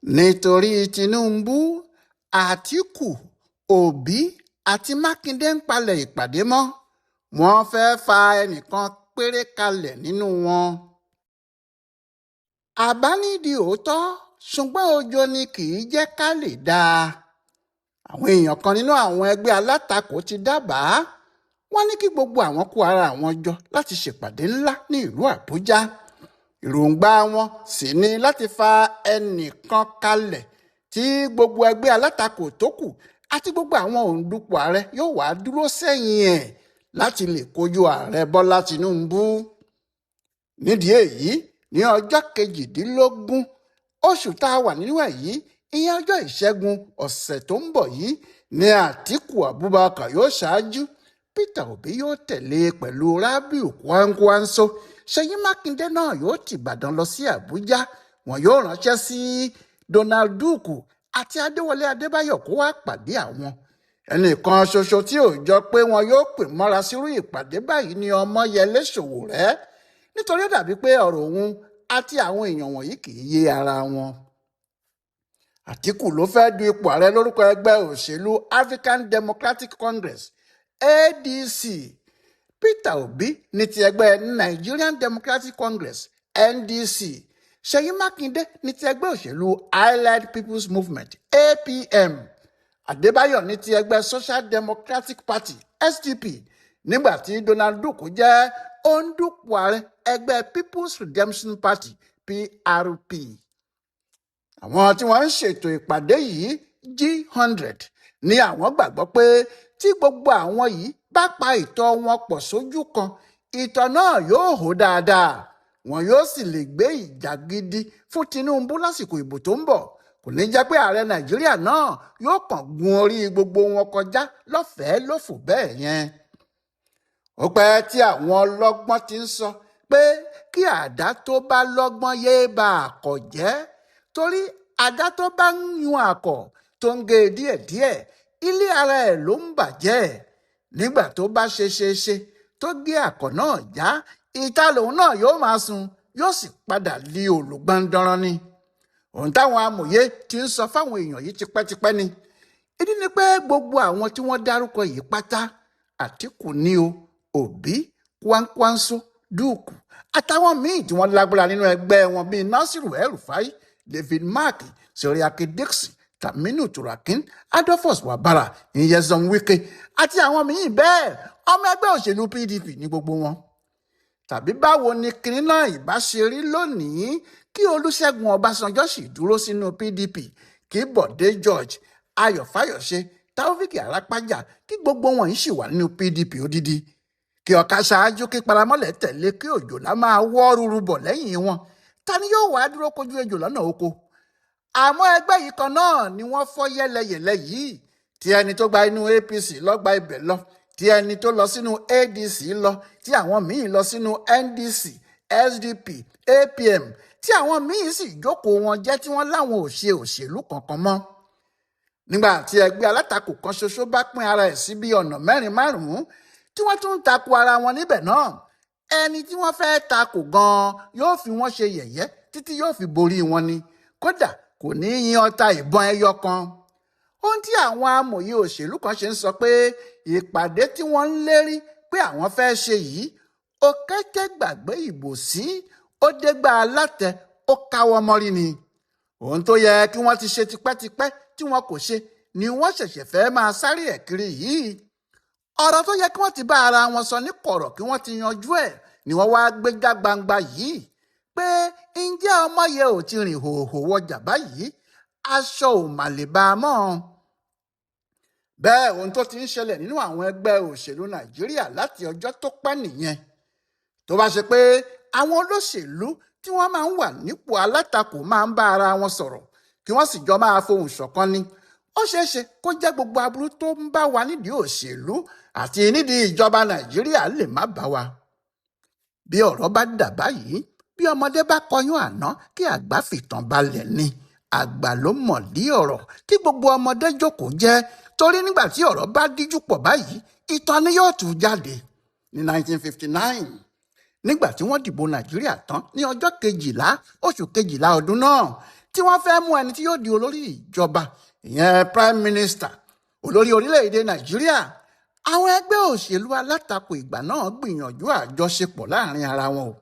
Nítorí Tinubu, Àtìkù Òbí àti Mákindè ń palẹ̀ ìpàdé mọ́, wọ́n fẹ́ẹ́ fa ẹnì kan péré kalẹ̀ nínú wọn. Àbá nídìí òótọ́, ṣùgbọ́n ọjọ́ ni kì í jẹ́ ká lè dáa. Àwọn èèyàn kan nínú àwọn ẹgbẹ́ alátakò ti dábàá wọ́n ní kí gbogbo àwọn kó ara àwọn jọ láti ṣèpàdé ńlá ní ìlú Àbújá. Èròǹgbà wọn sì ni láti fa ẹnìkan kalẹ̀ tí gbogbo ẹgbẹ́ alátakò tó kù àti gbogbo àwọn òǹdùpọ̀ ààrẹ yóò wá dúró sẹ́yìn ẹ̀ láti lè kojú Ààrẹ Bọ́lá Tinubu. Nídìí èyí, ní ọjọ́ 18 oṣù tá a wà nínú ẹ̀ yìí, ìyẹn ọjọ́ Ìṣẹ́gun ọ̀sẹ̀ tó ń bọ̀ yìí, ní Àtíkù Abubakar yóò ṣáájú, Peter Obi yóò tẹ̀lé e pẹ̀lú Rabiu Kwankwanso. Ṣèyí Mákindé náà yóò tìbàdàn lọ sí Àbújá. Wọn yóò ránṣẹ́ sí Donald Duke àti Adéwọlé Adébáyọ̀ kó wá pàdé àwọn. Ẹnìkan ṣoṣo tí ò jọ pé wọn yóò pè mọ́ra sírú ìpàdé báyìí ni Ọmọyẹlé Sowore, nítorí ó dàbí pé ọ̀rọ̀ òun àti àwọn èèyàn wọ̀nyí kì í yé ara wọn. Àtìkù ló fẹ́ẹ́ du ipò ààrẹ lórúkọ ẹgbẹ́ òṣèlú African Democratic Congress, ADC. Peter Obi ní ti ẹgbẹ́ Nigerian Democratic Congress, NDC. Ṣèyí Mákindé ní ti ẹgbẹ́ òṣèlú Allied People's Movement, APM. Adébáyọ̀ ní ti ẹgbẹ́ Social Democratic Party, SDP, nígbà tí Donald Duke jẹ́ òǹdùpọ̀ ààrẹ ẹgbẹ́ People's Redemption Party, PRP. Àwọn tí wọ́n ń ṣètò ìpàdé yìí, G100, ní àwọn gbàgbọ́ pé tí gbogbo àwọn yìí bá pa ìtọ̀ wọn pọ̀ sójú kan, ìtọ̀ náà yóò hó dáadáa, wọn yóò sì lè gbé ìjà gidi fún Tinubu lásìkò ìbò tó ń bọ̀. Kò ní jẹ́ pé ààrẹ Nàìjíríà náà yóò kàn gun orí gbogbo wọn kọjá lọ́fẹ̀ẹ́ lófò bẹ́ẹ̀ yẹn. Ó pẹ́ tí àwọn ọlọ́gbọ́n ti ń sọ pé kí àdá tó bá lọ́gbọ́n yéé ba àkọ̀ jẹ́, torí àdá tó bá ń yún àkọ̀ tó ń gé e díẹ̀díẹ̀, ilé ara ẹ̀ ló ń bàjẹ́. Nígbà tó bá ṣe ṣe ṣe tó gé àkọ̀ náà já, ìta lòun náà yóò máa sun, yóò sì padà di olùgbọ́ndọ́rán ni. Ohun táwọn amòye ti ń sọ fáwọn èèyàn yìí tipẹ́tipẹ́ ni. Ìdí ni pé gbogbo àwọn tí wọ́n dárúkọ yìí pátá, Àtìkù ni o, Òbí, Kwankwanso, Duke àtàwọn míì tí wọ́n lágbára nínú ẹgbẹ́ wọn bíi Nasiru El-Rufai, David Mark, Seriake Dickson, Taminu Turakin, Adolphus Wabara, Nyesom Wike àti àwọn míì bẹ́ẹ̀, ọmọ ẹgbẹ́ òṣèlú PDP ní gbogbo wọn. Tàbí báwo ni kinní náà ìbá ṣe rí lónìí kí Olúṣẹ́gun Ọbásanjọ́ sì dúró sínú PDP, kí Bọ̀dé George, Ayọ̀ Fáyọ̀ṣe, Taofik Arápájà, kí gbogbo wọn yìí sì wà nínú PDP odidi, kí ọ̀ka ṣáájú, kí paramọ́lẹ̀ tẹ̀lé, kí òjòlá máa wọ́ rúru bọ̀ lẹ́yìn wọn? Ta ni yóò wá dúró kojú ejò lọ́nà oko? Àmọ́ ẹgbẹ́ yìí kan náà ni wọ́n fọ́ yẹ́lẹyẹ̀lẹ yìí, tí ẹni tó gba inú APC lọ gba ibẹ̀ lọ, tí ẹni tó lọ sínú ADC lọ, tí àwọn míì lọ sínú NDC, SDP, APM, tí àwọn míì sì jókòó wọn jẹ́, tí wọ́n láwọn ò ṣe òṣèlú kankan mọ́. Nígbà tí ẹgbẹ́ alátakò kan ṣoṣo bá pín ara ẹ̀ sí bí ọ̀nà mẹ́rin márùn-ún, tí wọ́n tún ń takò ara wọn níbẹ̀ náà, ẹni tí wọ́n fẹ́ẹ́ takò gan-an yóò fi wọ́n ṣe yẹ̀yẹ́ títí yóò fi borí wọn ni. Kódà kò ní í yin ọta ìbọn ẹyọ kan. Ohun tí àwọn amòye òṣèlú kan ṣe ń sọ pé ìpàdé tí wọ́n ń lérí pé àwọn fẹ́ẹ́ ṣe yìí, òkété gbàgbé ìbò sí, ó dégbà alátẹ, ó káwọ́ mọ́rí ni. Ohun tó yẹ kí wọ́n ti ṣe tipẹ́tipẹ́ tí wọn kò ṣe ni wọ́n ṣẹ̀ṣẹ̀ fẹ́ máa sáré ẹ̀ kiri yìí. Ọ̀rọ̀ tó yẹ kí wọ́n ti bá ara wọn sọ ní kọ̀rọ̀, kí wọ́n ti yanjú ẹ̀, ni wọ́n wá gbé já gbangba yìí pé ǹjẹ́ ọmọye ò ti rìn hòhò wọjà báyìí, aṣọ ò mà lè bá a mọ́. Bẹ́ẹ̀, ohun tó ti ń ṣẹlẹ̀ nínú àwọn ẹgbẹ́ òṣèlú Nàìjíríà láti ọjọ́ tó pẹ́ nìyẹn. Tó bá ṣe pé àwọn olóṣèlú tí wọ́n máa ń wà nípò alátakò máa ń bá ara wọn sọ̀rọ̀, kí wọ́n sì jọ máa fohùn ṣọ̀kan ni, ó ṣeé ṣe kó jẹ́ gbogbo aburú tó ń bá wa nídìí òṣèlú àti nídìí ìjọba Nàìjíríà lè má bá wa. Bí ọ̀rọ̀ bá dà báyìí, bí ọmọdé bá kọyún àná, kí àgbà fìtàn balẹ̀ ni. Àgbà ló mọ̀ dí ọ̀rọ̀, kí gbogbo ọmọdé jókòó jẹ́, torí nígbà tí ọ̀rọ̀ bá díjú pọ̀ báyìí, ìtàn ni yóò tú jáde. Ní 1959, nígbà tí wọ́n dìbò Nàìjíríà tán ní ọjọ́ 12 oṣù 12 ọdún náà, tí wọ́n fẹ́ mú ẹni tí yóò di olórí ìjọba, ìyẹn prime minister, olórí orílẹ̀-èdè Nàìjíríà, àwọn ẹgbẹ́ òṣèlú alátakò ìgbà náà gbìyànjú àjọṣepọ̀ láàrin ara wọn o.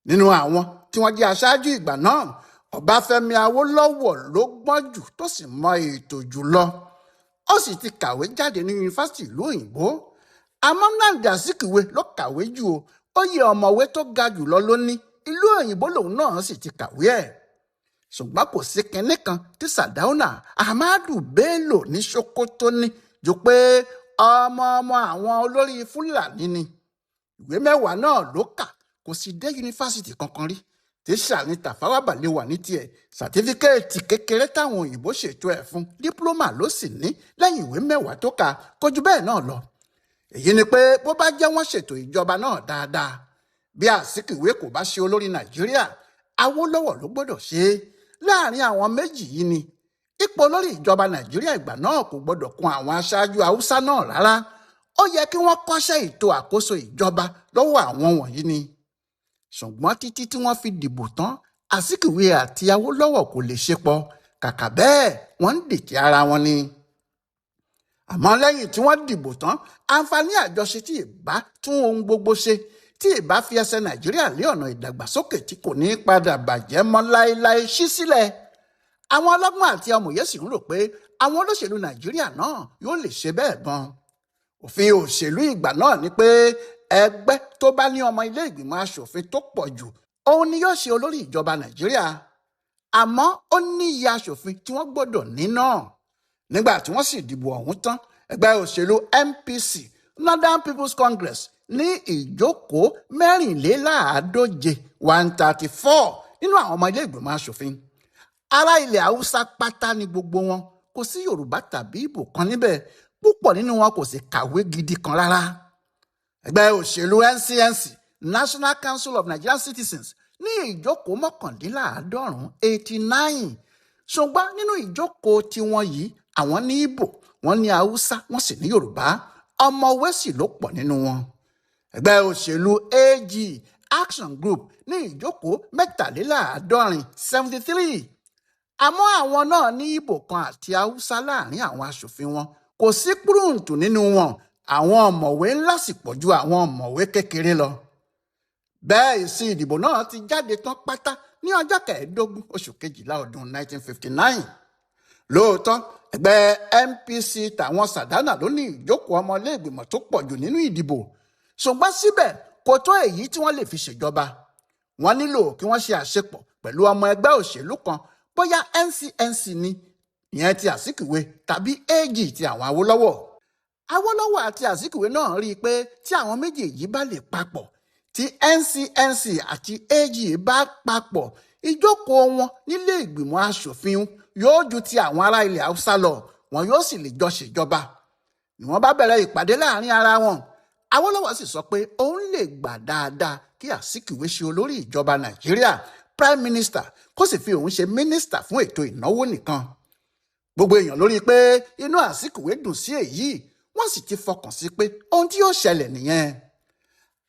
Nínú àwọn tí wọ́n jẹ́ aṣáájú ìgbà náà, Ọbáfẹ́mi Awólọ́wọ̀ ló gbọ́n jù tó sì mọ ètò jùlọ. Ó sì ti kàwé jáde ní yunifásitì ìlú òyìnbó. Àmọ́ Nnamdi Azikiwe ló kàwé jù o. Oyè ọ̀mọ̀wé tó ga jùlọ ló ní, ìlú òyìnbó lòun náà sì ti kàwé ẹ̀. Ṣùgbọ́n kò sí kinní kan tí Sardauna Ahmadu Bello ní Sokoto ní ju pé ọmọ ọmọ àwọn olórí Fúlàní ni. Ìwé 10 náà ló kà, kò sì dé yunifásitì kankan rí. Tíṣà ní Tafawa Balewa ní tiẹ̀, sàtífíkẹ́ẹ̀tì kékeré táwọn òyìnbó ṣètò ẹ̀ fún, dípúlọ́mà ló sì ní lẹ́yìn ìwé 10 tó kà, kò ju bẹ́ẹ̀ náà lọ. Èyí ni pé bó bá jẹ́ wọ́n ṣètò ìjọba náà dáadáa, bí Azikiwe kò bá ṣe olórí Nàìjíríà, Awólọ́wọ̀ ló gbọ́dọ̀ ṣe é. Láàrin àwọn méjì yìí ni ipò olórí ìjọba Nàìjíríà ìgbà náà kò gbọ́dọ̀ kún àwọn aṣáájú Haúsá náà rárá. Ó yẹ kí wọ́n kọ́ṣẹ́ ètò àkóso ìjọba lọ́wọ́ àwọn wọ̀nyí ni. Ṣùgbọ́n títí tí wọ́n fi dìbò tán, Azikiwe àti Awólọ́wọ̀ kò lè ṣe pọ̀. Kàkà bẹ́ẹ̀, wọ́n ń dìtẹ̀ ara wọn ni. Àmọ́ lẹ́yìn tí wọ́n dìbò tán, àǹfààní àjọṣe tí ìbá tún ohun gbogbo ṣe, tí ìbá fi ẹsẹ̀ Nàìjíríà lé ọ̀nà ìdàgbàsókè tí kò ní padà bàjẹ́ mọ́ láéláé ṣí sílẹ̀. Àwọn ọlọ́gbọ́n àti amòye sì ń rò pé àwọn olóṣèlú Nàìjíríà náà yóò lè ṣe bẹ́ẹ̀ gan. Òfin òṣèlú ìgbà náà ni pé ẹgbẹ́ tó bá ní ọmọ ilé ìgbìmọ̀ aṣòfin tó pọ̀ jù, òun ni yóò ṣe olórí ìjọba Nàìjíríà. Àmọ́ ó ní iye aṣòfin tí wọ́n gbọ́dọ̀ ní náà. Nígbà tí wọ́n sì dìbò ọ̀hún tán, ẹgbẹ́ òṣèlú NPC, Northern People's Congress, ní ìjókòó 134, 134 nínú àwọn ọmọ ilé ìgbìmọ̀ aṣòfin. Ará ilẹ̀ Haúsá pátá ni gbogbo wọn, kò sí Yorùbá tàbí Ìgbò kan níbẹ̀. Púpọ̀ nínú wọn kò sì kàwé gidi kan rárá. Ẹgbẹ́ òṣèlú NCNC, National Council of Nigerian Citizens, ní ìjókòó 89, 89. Ṣùgbọ́n nínú ìjókòó tiwọn yìí, àwọn ní Ìgbò, wọ́n ní Haúsá, wọ́n sì ní Yorùbá. Ọmọwé sì ló pọ̀ nínú wọn. Ẹgbẹ́ òṣèlú AG, Action Group, ní ìjókòó 73, 73. Àmọ́ àwọn náà ní Ìgbò kan àti Haúsá láàrin àwọn aṣòfin wọn. Kò sí púrùǹtù nínú wọn. Àwọn ọ̀mọ̀wé ńlá sì pọ̀ ju àwọn ọ̀mọ̀wé kékeré lọ. Bẹ́ẹ̀ èsì ìdìbò náà ti jáde tán pátá ní ọjọ́ 15 oṣù kejìlá ọdún 1959. Lóòótọ́, ẹgbẹ́ NPC tàwọn Sardauna ló ní ìjókòó ọmọléègbìmọ̀ tó pọ̀ jù nínú ìdìbò. Ṣùgbọ́n síbẹ̀ kò tó èyí tí wọ́n lè fi ṣèjọba. Wọ́n nílò kí wọ́n ṣe àṣepọ̀ pẹ̀lú ọmọ ẹgbẹ́ òṣèlú kan, bóyá NCNC ni, ìyẹn ti Azikiwe, tàbí AG ti àwọn Awólọ́wọ̀. Awólọ́wọ̀ àti Azikiwe náà rí i pé tí àwọn méjèèjì bá lè papọ̀, tí NCNC àti AG bá papọ̀, ìjókòó wọn nílé ìgbìmọ̀ aṣòfin yóò ju ti àwọn ará ilẹ̀ Haúsá lọ, wọn yóò sì lè jọ ṣèjọba. Ni wọ́n bá bẹ̀rẹ̀ ìpàdé láàrin ara wọn. Awólọ́wọ̀ sì sọ pé òun lè gbà dáadáa kí Azikiwe ṣe olórí ìjọba Nàìjíríà, prime minister, kó sì fi òun ṣe mínísítà fún ètò ìnáwó nìkan. Gbogbo èèyàn lórí pé inú Azikiwe dùn sí èyí, wọ́n sì ti fọkàn sí pé ohun tí yóò ṣẹlẹ̀ nìyẹn.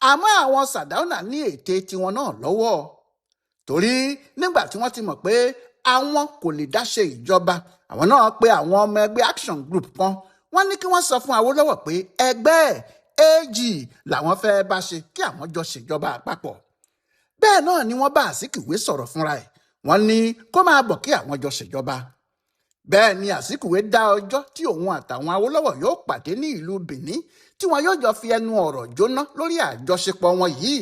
Àmọ́ àwọn Sardauna ní ète tiwọn náà lọ́wọ́. Torí nígbà tí wọ́n ti mọ̀ pé àwọn kò lè dá ṣe ìjọba, àwọn náà pe àwọn ọmọ ẹgbẹ́ Action Group kan. Wọ́n ní kí wọ́n sọ fún Awólọ́wọ̀ pé ẹgbẹ́ AG làwọn fẹ́ bá ṣe, kí àwọn jọ ṣèjọba àpapọ̀. Bẹ́ẹ̀ náà ni wọ́n bá Azikiwe sọ̀rọ̀ fúnra ẹ̀. Wọ́n ní kó máa bọ̀ kí àwọn jọ ṣèjọba. Bẹ́ẹ̀ ni Azikiwe dá ọjọ́ tí òun àtàwọn Awólọ́wọ̀ yóò pàdé ní ìlú Benin, tí wọn yóò jọ fi ẹnu ọ̀rọ̀ jóná lórí àjọṣepọ̀ wọn yìí,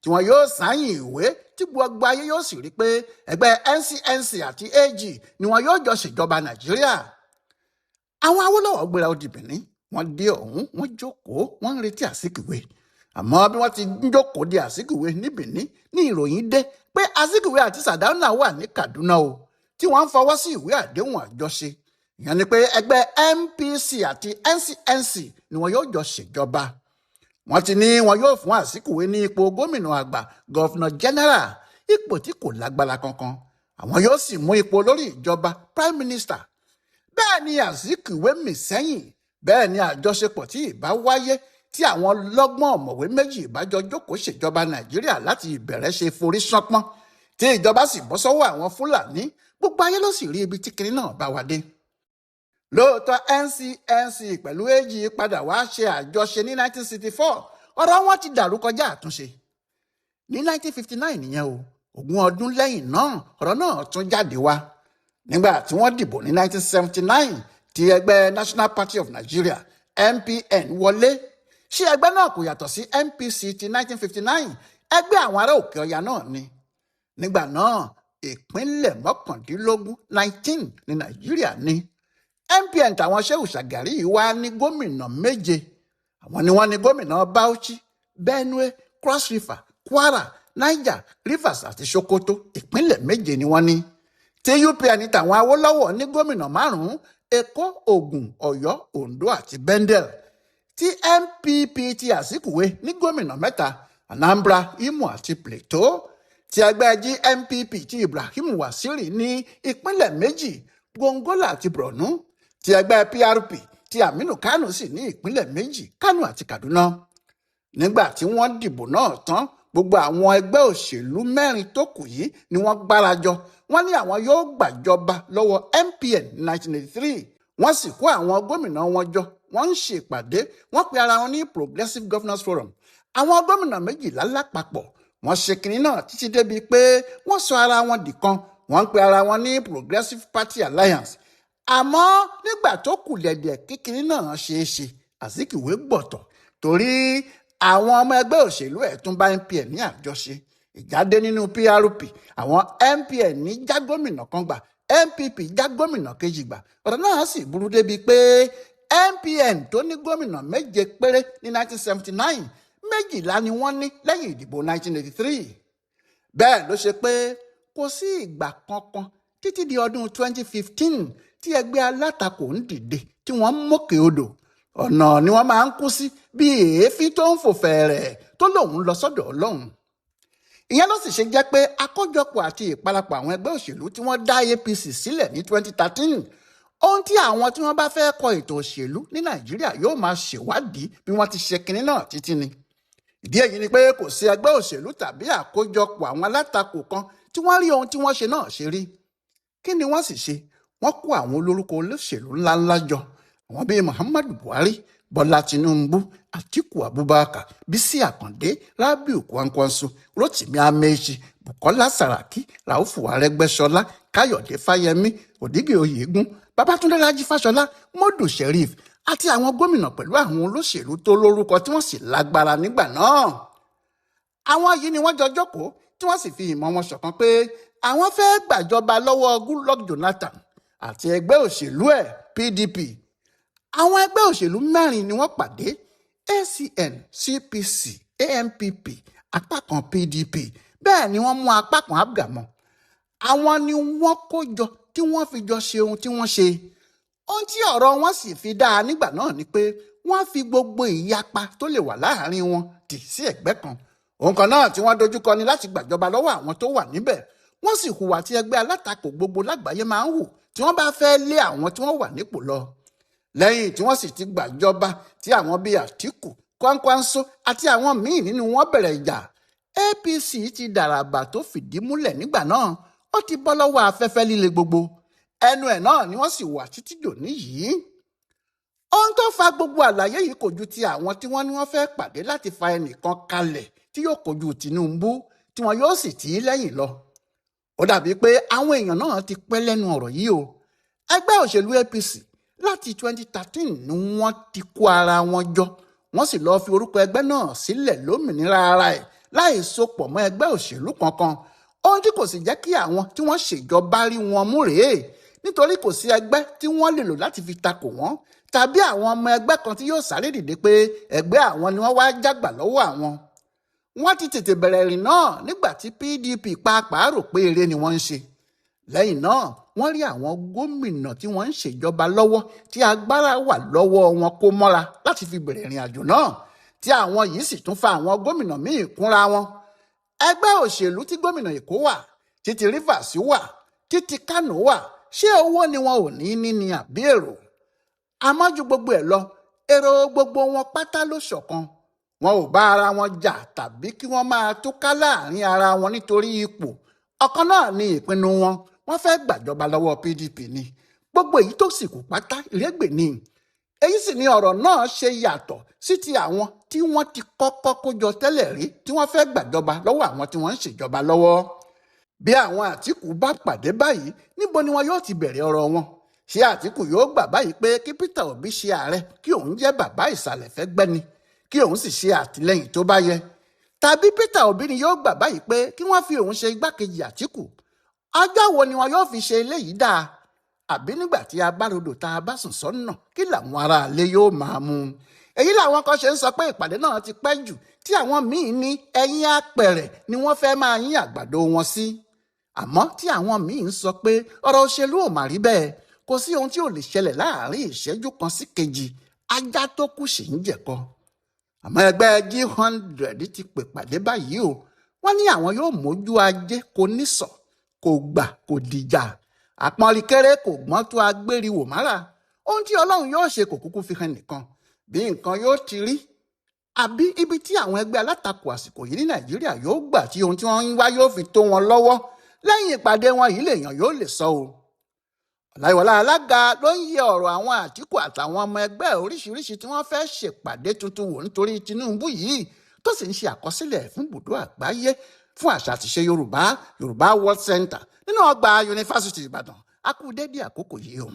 tí wọn yóò sáyìn ìwé tí gbogbo ayé yóò sì rí pé ẹgbẹ́ NCNC àti AG ni wọn yóò jọ ṣèjọba Nàìjíríà. Àwọn Awólọ́wọ̀ gbéra ó di Benin, wọ́n dé ọ̀hún, wọ́n jókòó, wọ́n ń retí Azikiwe. Àmọ́ bí wọ́n ti ń jókòó de Azikiwe ní Benin ní ìròyìn dé pé Azikiwe àti Sardauna wà ní Kaduna o, tí wọ́n ń fọwọ́ sí ìwé àdéhùn àjọṣe. Ìyẹn ni pé ẹgbẹ́ NPC àti NCNC ni wọn yóò jọ ṣèjọba. Wọ́n ti ní wọn yóò fún Azikiwe ní ipò gómìnà àgbà, gọ́fìnà general, ipò tí kò lágbára kankan. Àwọn yóò sì mú ipò olórí ìjọba, prime minister. Bẹ́ẹ̀ ni Azikiwe mì sẹ́yìn. Bẹ́ẹ̀ ni àjọṣepọ̀ tí ìbá wáyé tí àwọn lọ́gbọ́n ọ̀mọ̀wé méjì ìbájọ jókòó ṣèjọba Nàìjíríà láti ìbẹ̀rẹ̀ ṣe forí ṣánpọ́n, Tí ìjọba sì bọ́ sọ́wọ́ àwọn Fúlàní, gbogbo ayé ló sì rí ibi tí kinní náà bá wa dé. Lóòótọ́ NCNC pẹ̀lú AG padà wá ṣe àjọṣe ní 1964, ọ̀rọ̀ wọn ti dàrú kọjá àtúnṣe. Ní 1959 nìyẹn o, 20 ọdún lẹ́yìn náà ọ̀rọ̀ náà tún jáde wá. Nígbà tí wọ́n dìbò ní 1979 tí ẹgbẹ́ National Party of Nigeria NPN wọlé. Ṣé ẹgbẹ́ náà kò yàtọ̀ sí NPC ti 1959, ẹgbẹ́ àwọn ará òkè ọya náà ni. Nígbà náà ìpínlẹ̀ 19 19 ní Nàìjíríà ní. NPN tàwọn Shehu Shagari wá ní gómìnà 7. Àwọn ni wọ́n ní gómìnà Bauchi, Benue, Cross River, Kwara, Niger, Rivers àti Sokoto. Ìpínlẹ̀ 7 ni wọ́n ní. Tí UPN tàwọn Awólọ́wọ̀ ní gómìnà 5, Èkó, Ògùn, Ọ̀yọ́, Oǹdó àti Bendel. Tí NPP ti Azikiwe ní gómìnà 3, Anambra, Imo àti Plateau. Tí ẹgbẹ́ GNPP ti Ibrahim Wasiri ní ìpínlẹ̀ 2, Gongola àti Borno. Tí ẹgbẹ́ PRP ti Aminu Kano sì ní ìpínlẹ̀ 2, Kano àti Kaduna. Nígbà tí wọ́n dìbò náà tán, gbogbo àwọn ẹgbẹ́ òṣèlú 4 tó kù yìí ni wọ́n gbárajọ. Wọ́n ní àwọn yóò gbàjọba lọ́wọ́ NPN ní 1983. Wọ́n sì kó àwọn gómìnà wọn jọ, wọ́n ń ṣe ìpàdé, wọ́n pe ara wọn ní Progressive Governors Forum. Àwọn gómìnà 12 lápapọ̀ wọ́n ṣe kinní náà títí débi pé wọ́n sọ ara wọn dìkan, wọ́n ń pe ara wọn ní Progressive Party Alliance. Àmọ́ nígbà tó kù dẹ̀dẹ̀ kí kinní náà ṣeé ṣe, Azikiwe gbọ̀tọ̀ torí àwọn ọmọ ẹgbẹ́ òṣèlú ẹ̀ tún bá NPN ní àjọṣe. Ìjáde nínú PRP, àwọn NPN ní já gómìnà kan gbà, NPP já gómìnà kejì gbà. Ọ̀rọ̀ náà sì burú débi pé NPN tó ní gómìnà 7 péré ní 1979, 12 ni wọ́n ní lẹ́yìn ìdìbò 1983. Bẹ́ẹ̀ ló ṣe pé kò sí ìgbà kankan títí di ọdún 2015 tí ẹgbẹ́ alátakò ń dìde tí wọ́n ń mókè odò. Ọ̀nà ni wọ́n máa ń kú sí bí èéfín tó ń fò fẹ̀rẹ̀ tó lòun lọ sọ́dọ̀ Ọlọ́run. Ìyẹn ló sì ṣe jẹ́ pé àkójọpọ̀ àti ìparapọ̀ àwọn ẹgbẹ́ òṣèlú tí wọ́n dá APC sílẹ̀ ní 2013, ohun tí àwọn tí wọ́n bá fẹ́ kọ ètò òṣèlú ní Nàìjíríà yóò máa ṣèwádìí bí wọ́n ti ṣe kinní náà títí ni. Ìdí èyí ni pé kò sí ẹgbẹ́ òṣèlú tàbí àkójọpọ̀ àwọn alátakò kan tí wọ́n rí ohun tí wọ́n ṣe náà ṣe rí. Kí ni wọ́n sì ṣe? Wọ́n kó àwọn olórúkọ olóṣèlú ńláńlá jọ, àwọn bíi Muhammadu Buhari, Bọ́lá Tinubu, Atiku Abubakar, Bísí Àkàndé, Rabiu Kwankwanso, Rotimi Amechi, Bukola Saraki, Raufu Arẹ́gbẹ́ṣọlá, Káyọ̀dé Fáyẹmí, Òdígè Oyègùn, Babátúndé Rájí Fáṣọlá, Modu Sheriff àti àwọn gómìnà pẹ̀lú àwọn olóṣèlú tó lórúkọ tí wọ́n sì lágbára nígbà náà. Àwọn yìí ni wọ́n jọ jókòó tí wọ́n sì fi ìmọ̀ wọn ṣọ̀kan pé àwọn fẹ́ gbàjọba lọ́wọ́ Goodluck Jonathan àti ẹgbẹ́ òṣèlú ẹ̀ PDP. Àwọn ẹgbẹ́ òṣèlú 4 ni wọ́n pàdé: ACN, CPC, ANPP, apá kan PDP, bẹ́ẹ̀ ni wọ́n mú apá kan APGA mọ́. Àwọn ni wọ́n kó jọ tí wọ́n fi jọ ṣe ohun tí wọ́n ṣe. Ohun tí ọ̀rọ̀ wọn sì fi dáa nígbà náà ni pé wọ́n fi gbogbo ìyapa tó lè wà láàrin wọn tì sí ẹ̀gbẹ́ kan. Ohun kan náà tí wọ́n dojúkọ ni láti gbàjọba lọ́wọ́ àwọn tó wà níbẹ̀. Wọ́n sì hùwà tí ẹgbẹ́ alátakò gbogbo lágbàáyé máa ń hù tí wọ́n bá fẹ́ lé àwọn tí wọ́n wà nípò lọ. Lẹ́yìn tí wọ́n sì ti gbàjọba tí àwọn bíi Àtíkù, Kwankwanso àti àwọn míì nínú wọn bẹ̀rẹ̀ ìjà, APC ti dàràbà tó fìdí múlẹ̀ nígbà náà, ó ti bọ́ lọ́wọ́ afẹ́fẹ́ líle gbogbo. Ẹnu ẹ̀ náà ni wọ́n sì wà títí dòní yìí. Ohun tó fa gbogbo àlàyé yìí kò ju ti àwọn tí wọ́n ní wọ́n fẹ́ pàdé láti fa ẹnìkan kalẹ̀ tí yóò kojú Tinubu tí wọn yóò sì tì í lẹ́yìn lọ. Ó dàbí pé àwọn èèyàn náà ti pẹ́ lẹ́nu ọ̀rọ̀ yìí o. Ẹgbẹ́ òṣèlú APC láti 2013 ni wọ́n ti kó ara wọn jọ, wọ́n sì lọ́ọ́ fi orúkọ ẹgbẹ́ náà sílẹ̀ lómìnira ara ẹ̀ láì sopọ̀ mọ́ ẹgbẹ́ òṣèlú kankan. Ohun tí kò sì jẹ́ kí àwọn tí wọ́n ṣèjọba rí wọn mú rèé, nítorí kò sí ẹgbẹ́ tí wọ́n lè lò láti fi takò wọ́n tàbí àwọn ọmọ ẹgbẹ́ kan tí yóò sáré dìde pé ẹgbẹ́ àwọn ni wọ́n wá jágbà lọ́wọ́ àwọn. Wọ́n ti tètè bẹ̀rẹ̀ ìrìn náà nígbà tí PDP pàápàá rò pé eré ni wọ́n ń ṣe. Lẹ́yìn náà wọ́n rí àwọn gómìnà tí wọ́n ń ṣèjọba lọ́wọ́ tí agbára wà lọ́wọ́ wọn kó mọ́ra láti fi bẹ̀rẹ̀ ìrìn àjò náà, tí àwọn yìí sì tún fa àwọn gómìnà míì kúnra wọn. Ẹgbẹ́ òṣèlú tí gómìnà Èkó wà, títí Rivers wà, títí Kano wà, ṣé owó ni wọn ò ní ní ni àbí èrò? Àmọ́ ju gbogbo ẹ̀ lọ, èrò gbogbo wọn pátá ló ṣọ̀kan. Wọn ò bá ara wọn jà tàbí kí wọ́n máa túká láàrin ara wọn nítorí ipò. Ọ̀kan náà ni ìpinnu wọn, wọ́n fẹ́ gbàjọba lọ́wọ́ PDP ni. Gbogbo èyí tó sì kù pátá ìrẹ́gbẹ̀ ni. Èyí sì ni ọ̀rọ̀ náà ṣe yàtọ̀ sí ti àwọn tí wọ́n ti kọ́kọ́ kójọ tẹ́lẹ̀ rí tí wọ́n fẹ́ gbàjọba lọ́wọ́ àwọn tí wọ́n ń ṣèjọba lọ́wọ́. Bí àwọn Àtìkù bá pàdé báyìí, níbo ni wọn yóò ti bẹ̀rẹ̀ ọ̀rọ̀ wọn? Ṣé Àtìkù yóò gbà báyìí pé kí Peter Obi ṣe ààrẹ, kí òun jẹ́ bàbá ìsàlẹ̀ fẹ́gbẹ́ni, kí òun sì ṣe àtìlẹ́yìn tó bá yẹ? Tàbí Peter Obi ni yóò gbà báyìí pé kí wọ́n fi òun ṣe igbákejì Àtìkù? Ọjọ́ wo ni wọn yóò fi ṣe eléyìí dáa? Àbí nígbà tí a bá rodò tá a bá sùn sọ́nà, kí làwọn aráalé yóò máa mú? Èyí làwọn kan ṣe ń sọ pé ìpàdé náà ti pẹ́ jù, tí àwọn míín ní ẹ̀yìn apẹ̀rẹ̀ ni wọ́n fẹ́ máa yín àgbàdo wọn sí. Àmọ́ tí àwọn míín ń sọ pé ọ̀rọ̀ òṣèlú ò mà rí bẹ́ẹ̀, kò sí ohun tí ò lè ṣẹlẹ̀ láàrin ìṣẹ́jú kan sí kejì, ajá tó kù sì ń jẹ̀kọ. Àmọ́ ẹgbẹ́ G100 ti pè pàdé báyìí o, wọ́n ní àwọn yóò mójú ajé kò nísọ̀, kò gbà kò dìjà, àpọ́nríkéré kò gbọ́n tó agbériwò mára. Ohun tí Ọlọ́run yóò ṣe kò kúkú fi hàn nìkan bí nǹkan yóò ti rí, àbí ibi tí àwọn ẹgbẹ́ alátakò àsìkò yìí ní Nàìjíríà yóò gbà tí ohun tí wọ́n ń wá yóò fi tó wọn lọ́wọ́ lẹ́yìn ìpàdé wọn yìí lèèyàn yóò lè sọ o. Ọláyíwọlá Alága ló ń yẹ ọ̀rọ̀ àwọn Àtìkù àtàwọn ọmọ ẹgbẹ́ oríṣiríṣi tí wọ́n fẹ́ ṣèpàdé tuntun wò nítorí Tinubu yìí, tó sì ń ṣe àkọsílẹ̀ fún bùdó àgbáyé fún àṣà àtìṣe Yorùbá, Yorùbá World Center nínú ọgbà Yunifásitì Ìbàdàn. A kú dédé àkókò yìí o.